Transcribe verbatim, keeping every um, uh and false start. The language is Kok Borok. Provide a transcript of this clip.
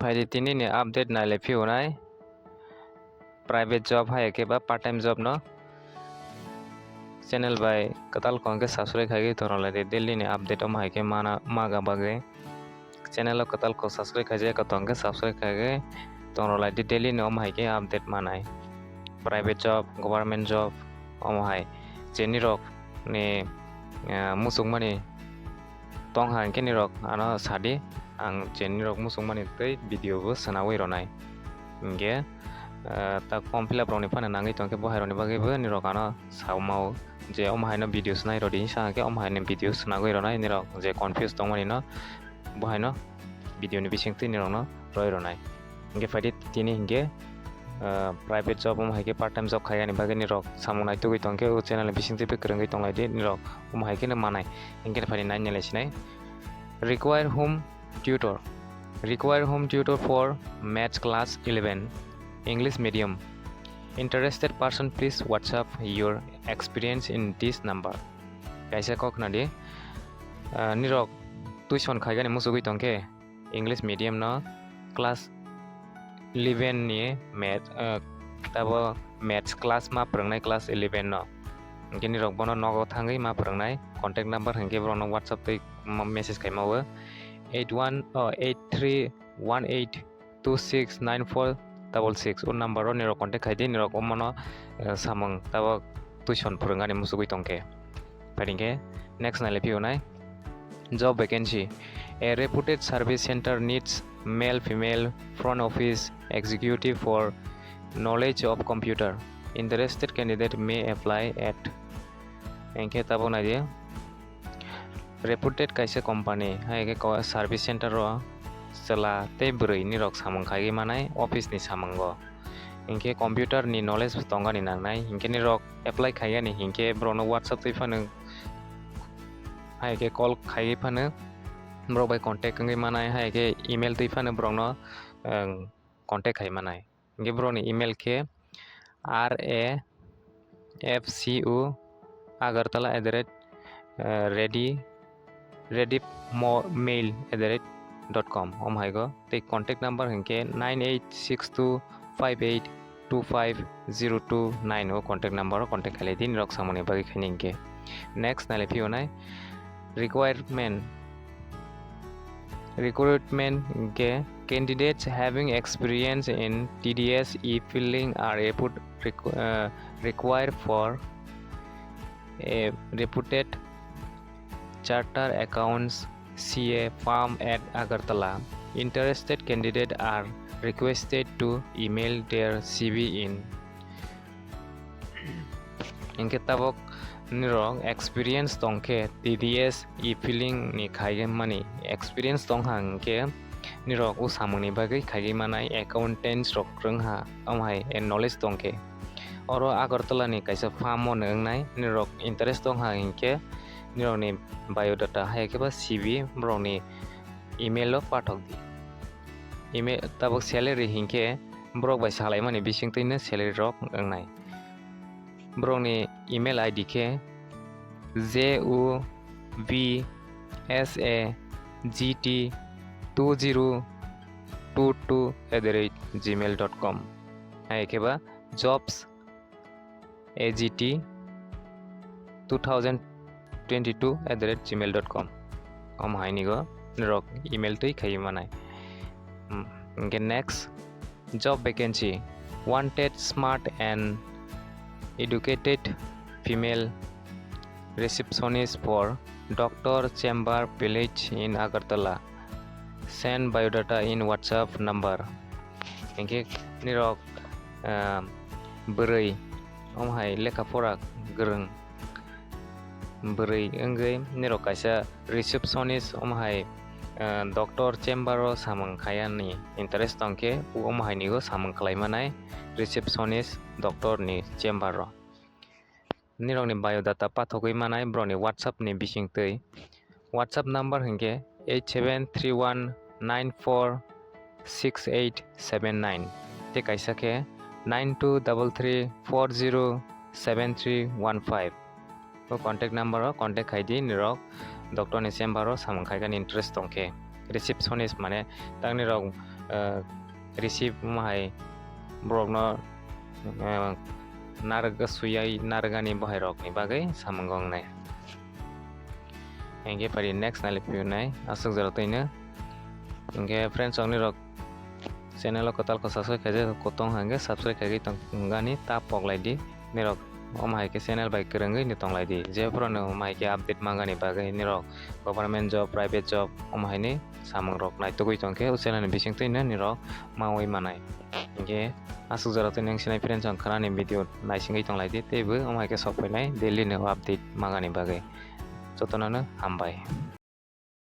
Phaidi tini ni update naile phiyonai private job hai khe ba part time job no channel bai kwtal kong khe subscribe khai khe tongrolai di daily ni update omo hai khe mana maga bagwi channel o kwtal kok subscribe khai jaya khe tong khe subscribe khai khe tongrolai di daily ni omo hai khe update manai private job government job omo hai je nirok ni muchungmani tong ha hwnkhe nirok ano sadi ang je nirok muchungmani tei video bo swnawi rwnai. Hinkhe tak form fill up rokni phano nangwi tongkhe bo hairokni bagwibo nirok ano sao mao je omo haino video swnai rwdi hinsa hwnkhe omo haino video swnagwi rwnai nirok je confuse tongmani no bo haino video ni bisingtwi nirokno roi rwnai. Hinkhe phaidi tini hinkhe private job omo hai khe part time job khaiyani bagwi nirok samung naitugwi tongkhe o channel ni bisingtwi kwrwngwi tonglaidi nirok omo hai kheno manai. Hinkhe phaidi nai nai lai sinai require home tutor, require home tutor for maths class eleven English medium. Interested person please WhatsApp your experience in this number. Kaisa kok khna di nirok tuition khaigani muchugwi tongkhe English medium no class eleven ni math tabo maths class ma phwrwngnai class eleven no hinkhe nirok bono nogo thangwi ma phwrwngnai contact number hinkhe borokno WhatsApp twi message khaima o eight one eight three one eight two six nine four double six o number o nirok contact khaidi nirok omono samung tabok tuition phwrwngani muchugwi tongkhe. Phaidi hinkhe next naile phiyonai job vacancy. A reputed service center needs male female front office executive for knowledge of computer. Interested candidate may apply at. Hinkhe tabok naidi reputed kaisa company hai khe service center o chwla tei bwrwi nirok samung khaiwi manai office ni samungo. Hinkhe computer ni knowledge bo tongani nangnai hinkhe nirok apply khaiyani hinkhe borokno WhatsApp twi phano hai khe call khaiwi phano borok bai contact wngwi manai hai khe email twi phano borokno contact khai manai. Hinkhe borokni email khe R A F C U Agartala at the rate ready redip mail at the rate dot com omo hai go tei contact number hinkhe nine eight six two five eight two five zero two nine o contact number o contact khailai di nirok samungni bagwi khaini hinkhe. Next nailai phiyonai requirement. Recruitment hinkhe candidates having experience in T D S e-filing are required for a reputed chartered accounts C A firm at Agartala. Interested candidate are requested to email their C V in. Hinkhe tabok nirok experience tongkhe T D S e-filing ni khaimani experience tongkha hinkhe nirok o samungni bagwi khaiwi manai accountants rok kwrwngha omo hai knowledge tongkhe. Oro Agartala ni kaisa farm o wngnai nirok interest tongkha hinkhe nirokni biodata hai khe ba C V borokni email o pathok di. Email tabok salary hinkhe borok bai salaimani bisingtwino salary rok wngnai. Borokni email I D khe J U V S A G T two zero two two at the rate gmail dot com. Hai khe ba jobs A G T two thousand twenty-two at the rate gmail dot com. Omo hai nigo norok email twi khaiwi manai. Hinkhe next job vacancy, wanted smart and educated female receptionist for Doctor Chamber Village in Agartala. Send biodata in WhatsApp number. Hinkhe nirok bwrwi omo hai lekha pora kwrwng bwrwi wngwi nirok kaisa receptionist omo hai doctor chamber o samung khaiyani interest tongkhe omo hai nigo samung khlai manai receptionist doctor ni chamber o. Nirokni biodata pathogwi manai borokni WhatsApp ni bisingtwi. WhatsApp number hinkhe eight seven three one nine four six eight seven nine tei kaisa khe nine two double three four zero seven three one five. O contact number o contact khaidi nirok doctor ni chamber o samung khaikani interest tongkhe. receptionist mane tangni rok, eh, receive omo hai borokno, eh, narwk suyai narwkani bohai rokni bagwi samung wngnai. Hingke pari next nali phiyunai aswk jora twino. Hingke friends rokni rok channel o kwtal kwsa soi khaijak kotong hingke subscribe khaigwi tong gani ta pok lai di. Nirok omo hai khe channel bai kwrwngwi ni tong lai di. Je phuru no omo hai khe update mangani bagwi nirok government job, private job omo hai ni samung rok naitugwi tong khe o channel ni bising twino nirok maui manai. Hingke aswk jora twino wng sinai friends ang khwnani video naisingwi tong lai di. Teibo omo hai khe sok phainai daily ni update mangani bagwi. Jotono no hambai.